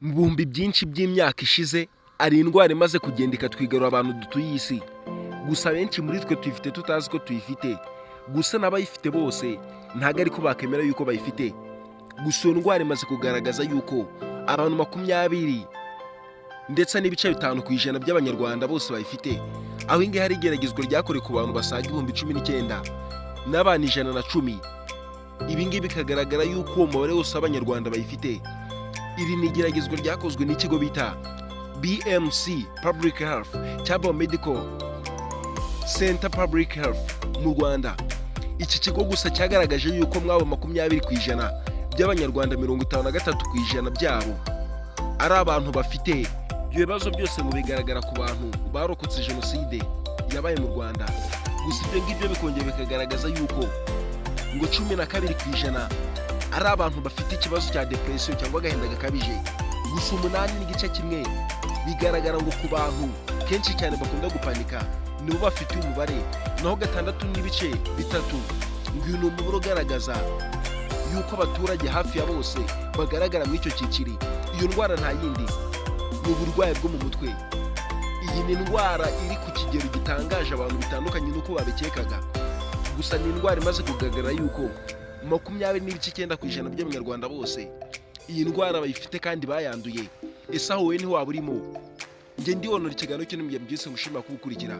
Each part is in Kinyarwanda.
Mu bihumbi byinshi by'imyaka ishize hari indwara imaze kugenda ikatwigarura abantu dutuye iyi si. Gusa benshi muri twe tuyifite tutazi ko tuyifite. Gusa n'abayifite bose ntabwo ariko bakemera yuko bayifite. Gusa iyo ndwara imaze kugaragaza yuko abantu 20.5% by'Abanyarwanda bose bayifite, aho ingihe hari igeragezwa ryakorewe ku bantu basaga 19,000 n'abantu 110. Ibi ngibi bikagaragara yuko uwo mubare wose w'Abanyarwanda bayifite. Iri ni igeragezwa ryakozwe n'ikigo bita BMC Public Health cyangwa Medical Center Public Health mu Rwanda. Iki kigo gusa cyagaragaje yuko mwabo 20% by'Abanyarwanda, 53% byabo ari abantu bafite ibyo bibazo byose. Ngo bigaragara ku bantu barokotse jenoside yabaye mu Rwanda. Gusa ibyo ngibyo bikongera bikagaragaza yuko ngo 12% ari abantu bafite ikibazo cya depression cyangwa agahinda gakabije. Gusa 8.1 bigaragara ngo ku bantu kenshi cyane bakunda gupanika nibo bafite umubare, naho 6.3 ngo uyu ni umubare ugaragaza yuko abaturage hafi ya bose bagaragara muri icyo cyiciro. Iyo ndwara nta yindi, ni uburwayi bwo mu mutwe. Iyi ni indwara iri ku kigero gitangaje abantu bitandukanye n'uko babikekaga. Gusa ni indwara imaze kugaragara yuko 20.9% by'Abanyarwanda bose iyi ndwara bayifite kandi bayanduye. Ese aho wowe ntiwaba urimo? Njye ndibonera ikiganiro cyo n'umugihe byose, ngushimira kugukurikira.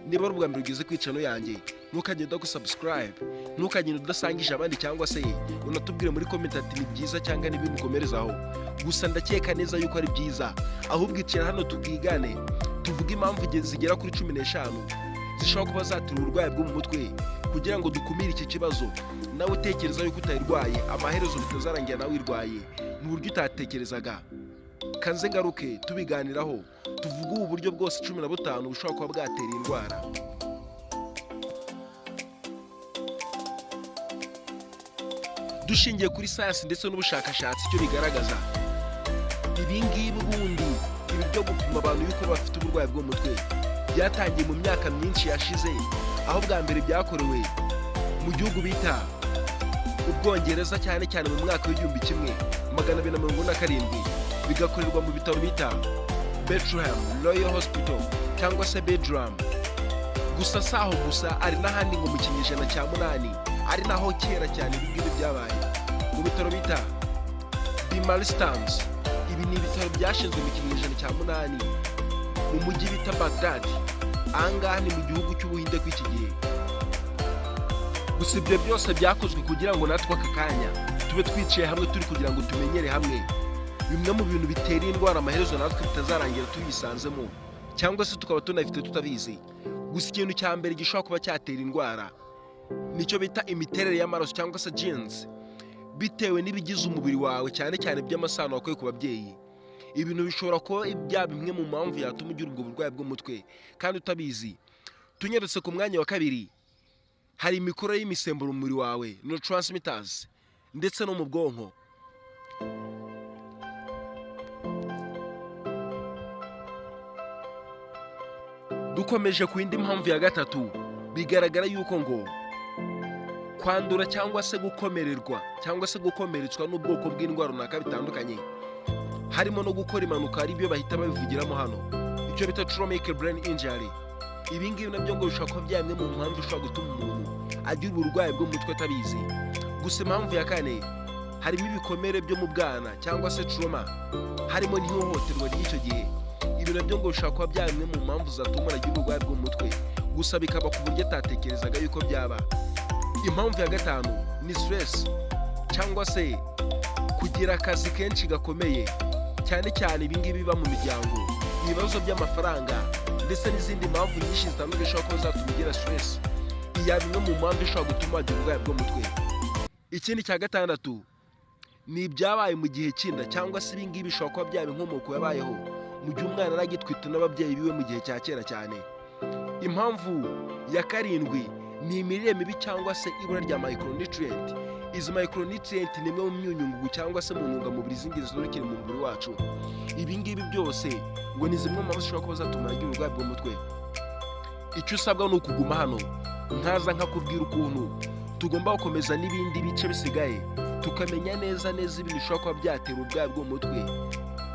Niba ari ubwa mbere ugeze ku channel yanjye, ntukagende udasubscribe, ntukagende udasangije abandi, cyangwa se unatubwire muri comment ati ni byiza cyangwa ntibimukomerezaho. Gusa ndakeka neza yuko ari byiza. Ahubwo icara hano tubwigane, tuvuge impamvu zigera kuri 15 zishobora kuba zatera uburwayi bwo mu mutwe, kugira ngo dukumire iki kibazo. Nawe utekereza yuko utayirwaye, amaherezo bitazarangira nawe uyirwaye mu buryo utatekerezaga. Kanze ngaruke tubiganiraho, tuvuge ubu buryo bwose 15 bushobora kuba bwatera indwara. Dushingiye kuri sayansi ndetse n'ubushakashatsi, icyo bigaragaza, ibi ngibi ubundi, ibi byo gupima abantu yuko bafite uburwayi bwo mu mutwe, byatangiye mu myaka myinshi yashize, aho bwa mbere byakorewe mu gihugu bita Ubwongereza, cyane cyane mu mwaka w'1247, bigakorerwa mu bitaro bita Bethlehem Royal Hospital cyangwa se Bedlam. Gusa si aho gusa, ari n'ahandi ngo mu kinyejana cya 8, ari naho kera cyane ibi ngibi byabaye, mu bitaro bita Bimaristans. Ibi ni ibitaro byashinzwe mu kinyejana cya 8 mu mujyi bita Baghdad. Ahangaha ni mu gihugu cy'Ubuhinde kw'iki gihe. Gusa ibyo byose byakozwe kugira ngo natwe aka kanya tube twicaye hamwe turi kugira ngo tumenyere hamwe bimwe mu bintu bitera indwara, amaherezo natwe bitazarangira tuyisanzemo cyangwa se tukaba tunayifite tutabizi. Gusa ikintu cya mbere gishobora kuba cyatera indwara nicyo bita imiterere y'amaraso cyangwa se genes, bitewe n'ibigize umubiri wawe, cyane cyane by'amasano wakuye ku babyeyi. Ibintu bishobora kuba byaba imwe mu mpamvu yatuma ugira ubwo burwayi bw'umutwe kandi utabizi. Tunyarutse ku mwanya wa kabiri, hari imikorere y'imisemburo mu mubiri wawe, neurotransmitters, ndetse no mu bwonko. Dukomeje ku yindi mpamvu ya gatatu, bigaragara yuko ngo kwandura cyangwa se gukomererwa cyangwa se gukomeretswa n'ubwoko bw'indwara runaka bitandukanye, harimo no gukora impanuka, ari byo bahita babivugiramo hano, icyo bita traumatic brain injury. Ibi ngibi nabyo ngo bishobora kuba byaba imwe mu mpamvu ishobora gutuma umuntu agira uburwayi bwo mu mutwe atabizi. Gusa impamvu ya kane harimo ibikomere byo mu bwana cyangwa se trauma, harimo n'ihohoterwa ry'icyo gihe. Ibi nabyo ngo bishobora kuba byaba imwe mu mpamvu zatuma umuntu agira uburwayi bwo mu mutwe, gusa bikaba ku buryo atatekerezaga yuko byaba. Impamvu ya gatanu ni stress cyangwa se kugira akazi kenshi gakomeye, cyane cyane ibi ngibi biba mu miryango, ibibazo by'amafaranga ndetse n'izindi mpamvu nyinshi zitandukanye zishobora kuba zatuma ugira stress. Iyi yaba imwe mu mpamvu ishobora gutuma wagira uburwayi bwo mu mutwe. Ikindi cya gatandatu ni ibyabaye mu gihe cy'inda, cyangwa se ibi ngibi bishobora kuba byaba inkomoko yabayeho mu gihe umwana yari agitwite n'ababyeyi biwe mu gihe cya kera cyane. Impamvu ya karindwi ni imirire mibi cyangwa se ibura rya micronutrient. Izi micronutrient ni imwe mu myunyungugu cyangwa se mu ntungamubiri z'ingenzi zorokera mu mubiri wacu. Ibi ngibi byose ngo ni zimwe mu mpamvu zishobora kuba zatuma agira uburwayi bwo mu mutwe. Icyo usabwa ni ukuguma hano, nkaza nkakubwira ukuntu tugomba gukomeza n'ibindi bice bisigaye, tukamenya neza neza ibintu bishobora kuba byatera uburwayi bwo mu mutwe.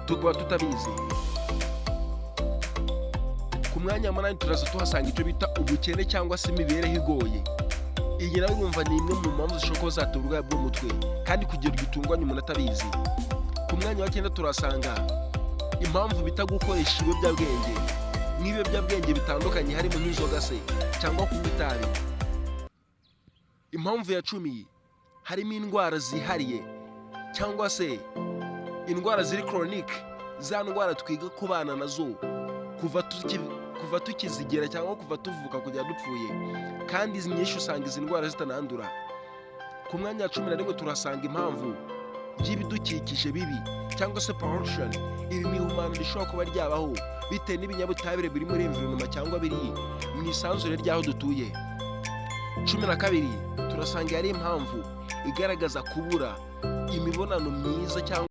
Tukaba tutabizi. Ku mwanya wa munani turaza tuhasanga icyo bita ubukene cyangwa se imibereho igoye. Iyi nawe urumva ni imwe mu mpamvu zishobora kuba zatera uburwayi bwo mu mutwe, kandi kugira gitunganye umuntu atabizi. Ku mwanya wa cyenda turasanga impamvu bita gukoresha ibiyobyabwenge, nk'ibiyobyabwenge bitandukanye, harimo nk'inzoga se cyangwa kunywa itabi. Impamvu ya 10 harimo indwara zihariye cyangwa se indwara ziri chronic, za ndwara twiga kubana nazo kuva tukizigera cyangwa kuva tuvuka kugera dupfuye, kandi izi nyinshi usanga izi ndwara zitanandura. Ku mwanya wa 11 turasanga impamvu y'ibidukikije bibi cyangwa se pollution. Iri ni ihumana rishobora kuba ryabaho bitewe n'ibinyabutabire biri muri environment cyangwa biri mu isanzure ry'aho dutuye. 12 turasanga ari impamvu igaragaza kubura imibonano myiza cyangwa